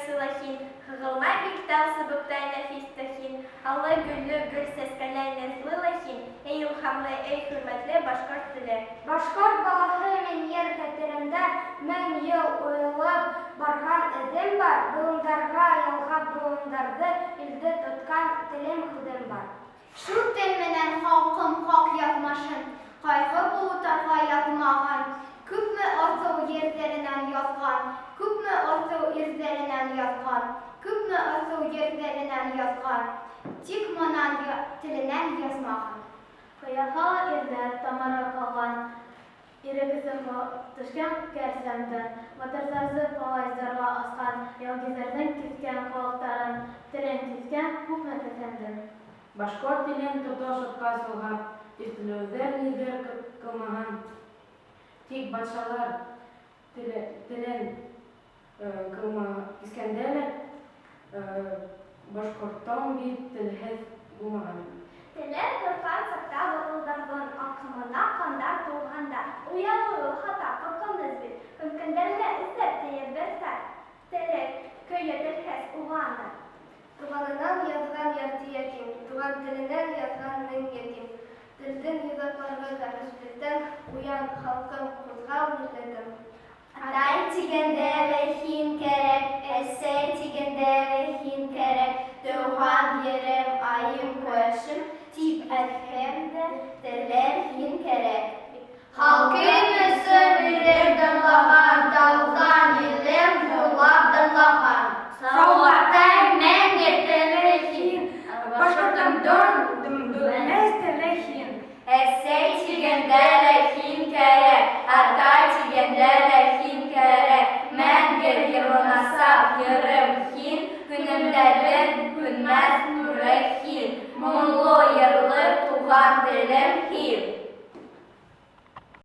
сыла һин, Һығылма бит тал сыбыҡтай нәфис тә һин, Аллы-гөллө гөл сәскәләй наҙлы ла һин, Эй илһамлы, эй хөрмәтле башҡорт теле! Башҡорт балаһы мин. Ер хәтеремдә 1000 йыл уйылып барған эҙем бар, Быуындарға ялғап быуындарҙы, илде тотҡан телем, һүҙем бар. Шул тел менән халҡым хаҡ яҙмышын Ҡайғы болоттарға яҙмаған. Күпме аҫыл ерҙәренән яҙған, Күпме аҫыл ирҙәренән яҙған, Күпме аҫыл ерҙәренән яҙған, Тик манан теленән язмаған. Ҡыяға ла ирҙәр тамыры ҡалған, Ирек өсөн төшкән кәрзәндән. Батырҙарҙы палач дарға аҫҡан, Яугирҙәрҙең киҫкән ҡолаҡтарын, Телен киҫкән күпме кәфәндең. Башҡорт телен тотош утҡа солғап, Иркәләүҙәр ниҙәр ҡылмаған. Тик батшалар телен киҫкәндә лә, Башҡортом бит телһеҙ булмаған. Телен ҡырҡан саҡта батылдарҙың, Аҡымына ҡандар тулғанда, Уялыуы хата, ҡурҡыныс бит, Көн-көндәренә өҫтәп тейеп бер Теле, көйө телһеҙ уғамы? Туғанынан яҙған ярты ятим, Туған теленән яҙған 1000 ятим. Телдең йоҙаҡлығы ғәмһеҙлектән. Уян, халҡым, ҡуҙғал, милләтем! Атай тигәндә лә һин кәрәк, Әсәй тигәндә лә һин кәрәк, Тыуған ерем, айым, ҡояшым, Тип әйтһәм дә, телем һин кәрәк. Халҡым өсөн ирҙәр данлаған, Тыуған илен ҙурлап данлаған. Салауаттай мәңге теле һин, Башҡортомдоң бөлмәҫ теле һин. Әсәй тигәндә лә һин кәрәк, Атай тигәндә лә һин кәрәк, Мәңге йырланасаҡ йырым һин, Көнөмдәрҙең һүнмәҫ нуры һин, Моңло йырлы туған телем һин.